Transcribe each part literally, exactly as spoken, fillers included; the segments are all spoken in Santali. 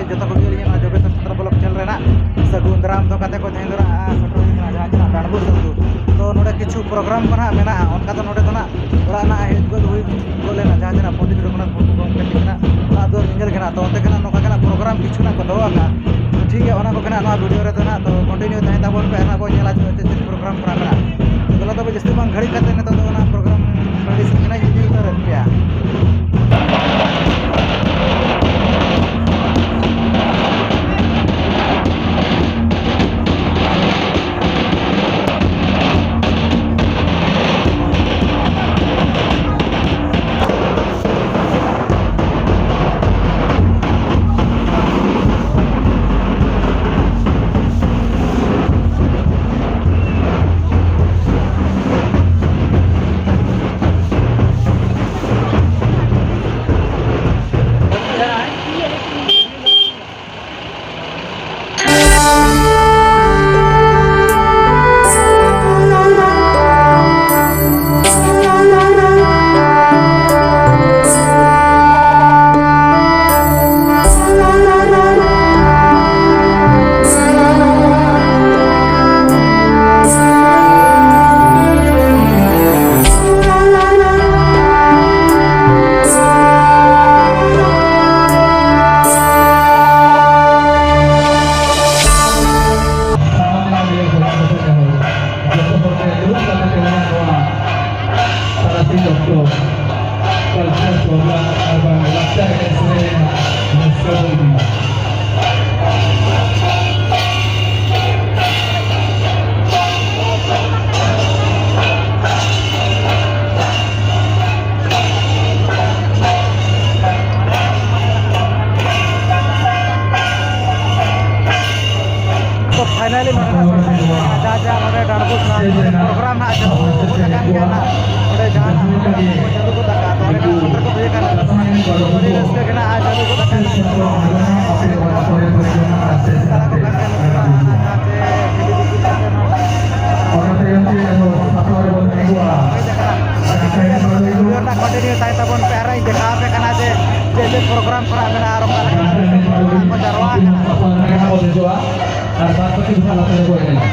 ᱡᱚᱛᱚ ᱠᱚᱜᱮ ᱟᱹᱞᱤᱧᱟᱜ ᱱᱚᱣᱟ ᱡᱳᱜᱮᱥᱣᱚᱨ ᱥᱟᱱᱛᱟᱲ ᱵᱞᱚᱜ ᱪᱮᱱᱮᱞ ᱨᱮᱱᱟᱜ ᱥᱟᱹᱜᱩᱱ ᱫᱟᱨᱟᱢ ᱫᱚ ᱠᱟᱛᱮ ᱠᱚ ᱛᱟᱦᱮᱸ ᱫᱚ ᱱᱟᱜ ᱥᱮᱴᱮᱨ ᱦᱩᱭ ᱠᱟᱱᱟ ᱡᱟᱦᱟᱸ ᱪᱮ ᱱᱟᱜ ᱰᱟᱸᱰᱵᱳᱥ ᱟᱹᱛᱩ᱾ ᱛᱚ ᱱᱚᱰᱮ ᱠᱤᱪᱷᱩ ᱯᱨᱳᱜᱨᱟᱢ ᱠᱚ ᱱᱟᱜ ᱢᱮᱱᱟᱜᱼᱟ, ᱚᱱᱠᱟ ᱫᱚ ᱱᱚᱰᱮ ᱫᱚ ᱱᱟᱜ ᱚᱲᱟᱜ ᱨᱮᱱᱟᱜ ᱦᱮᱡ ᱜᱚᱫ ᱦᱩᱭ ᱜᱚᱫ ᱞᱮᱱᱟ ᱡᱟᱦᱟᱸ ᱪᱮ ᱱᱟᱜ ᱯᱚᱱᱰᱤᱛ ᱨᱚᱜᱷᱩᱱᱟᱛᱷ ᱢᱩᱨᱢᱩ ᱜᱚᱢᱠᱮ ᱛᱤᱠᱤᱱᱟᱜ ᱚᱲᱟᱜ ᱫᱩᱣᱟᱹᱨ ᱧᱮᱧᱮᱞ ᱜᱮ ᱱᱟᱜ᱾ ᱛᱚ ᱚᱱᱛᱮ ᱜᱮ ᱱᱟᱜ ᱱᱚᱝᱠᱟ ᱜᱮ ᱱᱟᱜ ᱯᱨᱳᱜᱨᱟᱢ ᱠᱤᱪᱷᱩ ᱱᱟᱜ ᱠᱚ ᱫᱚᱦᱚ ᱟᱠᱟᱫᱼᱟ᱾ ᱴᱷᱤᱠ ᱜᱮᱭᱟ, ᱚᱱᱟ ᱠᱚᱜᱮ ᱱᱟᱜ ᱱᱚᱣᱟ ᱵᱷᱤᱰᱤᱭᱳ ᱨᱮᱫᱚ ᱱᱟᱜ, ᱛᱚ ᱠᱚᱱᱴᱤᱱᱤᱭᱩ ᱛᱟᱦᱮᱸ ᱛᱟᱵᱚᱱ ᱯᱮ, ᱟᱨ ᱱᱟᱜ ᱵᱚᱱ ᱧᱮᱞᱟ ᱪᱮᱫ ᱪᱮᱫ ᱯᱨᱳᱜᱨᱟᱢ ᱠᱚᱨᱟᱣ ᱢᱮᱱᱟᱜᱼᱟ᱾ ᱛᱚ ᱫᱮᱞᱟ ᱛᱚᱵᱮ ᱡᱟᱹᱥᱛᱤ ᱵᱟᱝ ᱜᱷᱟᱹᱲᱤᱡ ᱠᱟᱛᱮ ᱱᱤᱛᱚᱜ ᱫᱚ ᱚᱱᱟ ᱯᱨᱳᱜᱨᱟᱢ ᱴᱟᱺᱰᱤ ᱥᱮᱫ ᱜᱮ ᱱᱟᱜ ᱤᱧ ᱤᱫᱤ ᱩᱛᱟᱹᱨᱮᱫ ᱯᱮᱭᱟ᱾ ᱥᱟᱱᱟᱢ ᱞᱟᱹᱭ ᱦᱚᱲ ᱠᱚ ᱡᱚᱛᱚ ᱦᱚᱲ ᱜᱮ ᱫᱩᱲᱩᱵ ᱠᱟᱛᱮ ᱛᱮᱦᱮᱧᱟᱜ ᱱᱚᱣᱟ ᱛᱟᱨᱟᱥᱤᱧ ᱚᱠᱛᱚ cultural program ᱟᱨ ᱵᱟᱝ ᱞᱟᱠᱪᱟᱨ ᱮᱱᱮᱡ ᱥᱮᱨᱮᱧ ᱨᱮᱱᱟᱜ ᱨᱟᱹᱥᱠᱟᱹ ᱵᱚᱱ ᱤᱫᱤᱭᱟ᱾ ᱛᱚ finally ᱱᱚᱰᱮᱱᱟᱜ ᱥᱮᱴᱮᱨ ᱦᱩᱭ ᱠᱟᱱᱟ, ᱡᱟᱦᱟᱸ ᱡᱟᱦᱟᱸ ᱱᱚᱰᱮ ᱰᱟᱸᱰᱵᱳᱥ ᱨᱮᱱᱟᱜ ᱯᱨᱳᱜᱨᱟᱢ ᱱᱟᱜ ᱪᱟᱹᱞᱩ ᱜᱚᱫ ᱟᱠᱟᱱ ᱜᱮᱭᱟ ᱱᱟᱜ᱾ ᱱᱚᱰᱮ ᱡᱟᱦᱟᱸ ᱱᱟᱜ ᱯᱨᱳᱜᱨᱟᱢ ᱠᱚ ᱪᱟᱹᱞᱩ ᱜᱚᱫ ᱟᱠᱟᱫ, ᱛᱚ ᱚᱸᱰᱮ ᱱᱟᱜ ᱥᱮᱴᱮᱨ ᱜᱚᱫ ᱦᱩᱭ ᱟᱠᱟᱱᱟ᱾ ᱛᱚ ᱟᱹᱰᱤ ᱨᱟᱹᱥᱠᱟᱹ ᱜᱮ ᱱᱟᱜ ᱪᱟᱹᱞᱩ ᱜᱚᱫ ᱟᱠᱟᱱᱟ᱾ ᱛᱟᱞᱟ ᱠᱚ ᱠᱟᱱ ᱜᱮᱭᱟ ᱱᱚᱰᱮ ᱱᱟᱜ ᱡᱟᱦᱟᱸ ᱪᱮ ᱵᱷᱤᱰᱤ ᱵᱤᱠᱤ ᱠᱟᱛᱮ ᱱᱚᱰᱮ ᱦᱩᱭ ᱟᱠᱟᱱᱟ᱾ ᱠᱚᱱᱴᱤᱱᱤᱭᱩ ᱛᱟᱦᱮᱸ ᱛᱟᱵᱚᱱ ᱯᱮ, ᱟᱨ ᱤᱧ ᱫᱮᱠᱷᱟᱣ ᱟᱯᱮ ᱠᱟᱱᱟ ᱡᱮ ᱪᱮᱫ ᱪᱮᱫ ᱯᱨᱳᱜᱨᱟᱢ ᱠᱚᱨᱟᱣ ᱢᱮᱱᱟᱜᱼᱟ ᱟᱨ ᱚᱠᱟ ᱞᱮᱠᱟ ᱯᱨᱳᱜᱨᱟᱢ ᱠᱚ ᱟᱨ ᱵᱟᱫ ᱵᱟᱹᱠᱤ ᱫᱚ ᱦᱟᱸᱜ ᱞᱟᱛᱟᱨ ᱨᱮᱠᱚ ᱮᱱᱮᱡᱟ᱾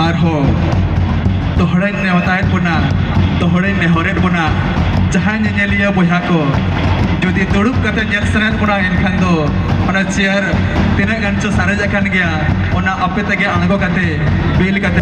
ᱟᱨᱦᱚᱸ ᱫᱚᱦᱲᱟᱧ ᱱᱮᱣᱛᱟᱭᱮᱫ ᱵᱚᱱᱟ, ᱫᱚᱦᱲᱟᱧ ᱱᱮᱦᱚᱨᱮᱫ ᱵᱚᱱᱟ, ᱡᱟᱦᱟᱸᱭ ᱧᱮᱧᱮᱞᱤᱭᱟᱹ ᱵᱚᱭᱦᱟ ᱠᱚ, ᱡᱩᱫᱤ ᱫᱩᱲᱩᱵ ᱠᱟᱛᱮ ᱧᱮᱞ ᱥᱟᱱᱟᱭᱮᱫ ᱵᱚᱱᱟ, ᱮᱱᱠᱷᱟᱱ ᱫᱚ ᱚᱱᱟ ᱪᱮᱭᱟᱨ ᱛᱤᱱᱟᱹᱜ ᱜᱟᱱ ᱪᱚ ᱥᱟᱨᱮᱡ ᱟᱠᱟᱱ ᱜᱮᱭᱟ, ᱚᱱᱟ ᱟᱯᱮ ᱛᱮᱜᱮ ᱟᱬᱜᱚ ᱠᱟᱛᱮ, ᱵᱤᱞ ᱠᱟᱛᱮ᱾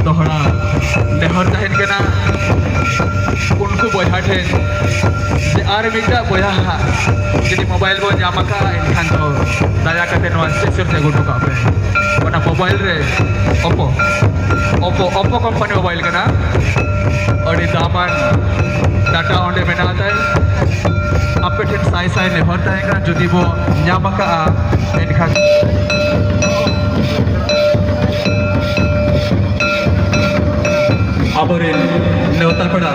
ᱫᱚᱦᱲᱟ ᱱᱮᱦᱚᱨ ᱛᱟᱦᱮᱱ ᱠᱟᱱᱟ ᱩᱱᱠᱩ ᱵᱚᱭᱦᱟ ᱴᱷᱮᱱ ᱡᱮ ᱟᱨ ᱢᱤᱫᱴᱟᱜ ᱵᱚᱭᱦᱟ ᱦᱟᱸᱜ ᱡᱩᱫᱤ ᱢᱳᱵᱟᱭᱤᱞ ᱵᱚᱱ ᱧᱟᱢ ᱟᱠᱟᱫᱼᱟ, ᱮᱱᱠᱷᱟᱱ ᱫᱚ ᱫᱟᱭᱟ ᱠᱟᱛᱮ ᱱᱚᱣᱟ ᱥᱴᱮᱥᱚᱱ ᱨᱮ ᱟᱹᱜᱩ ᱦᱚᱴᱚ ᱠᱟᱜ ᱯᱮ᱾ ᱚᱱᱟ ᱢᱳᱵᱟᱭᱤᱞ ᱨᱮ ᱚᱯᱳ, ᱚᱯᱳ, ᱚᱯᱳ ᱠᱳᱢᱯᱟᱱᱤ ᱢᱳᱵᱟᱭᱤᱞ ᱠᱟᱱᱟ᱾ ᱟᱹᱰᱤ ᱫᱟᱢᱟᱱ ᱴᱟᱴᱟ ᱚᱸᱰᱮ ᱢᱮᱱᱟᱜ ᱛᱟᱭ᱾ ᱟᱯᱮ ᱴᱷᱮᱱ ᱥᱟᱭ ᱥᱟᱭ ᱱᱮᱦᱚᱨ ᱛᱟᱦᱮᱸ ᱠᱟᱱᱟ, ᱡᱩᱫᱤ ᱵᱚ ᱧᱟᱢ ᱟᱠᱟᱜᱼᱟ, ᱮᱱᱠᱷᱟᱱ ᱟᱵᱚᱨᱮᱱ ᱱᱮᱣᱛᱟ ᱯᱮᱲᱟ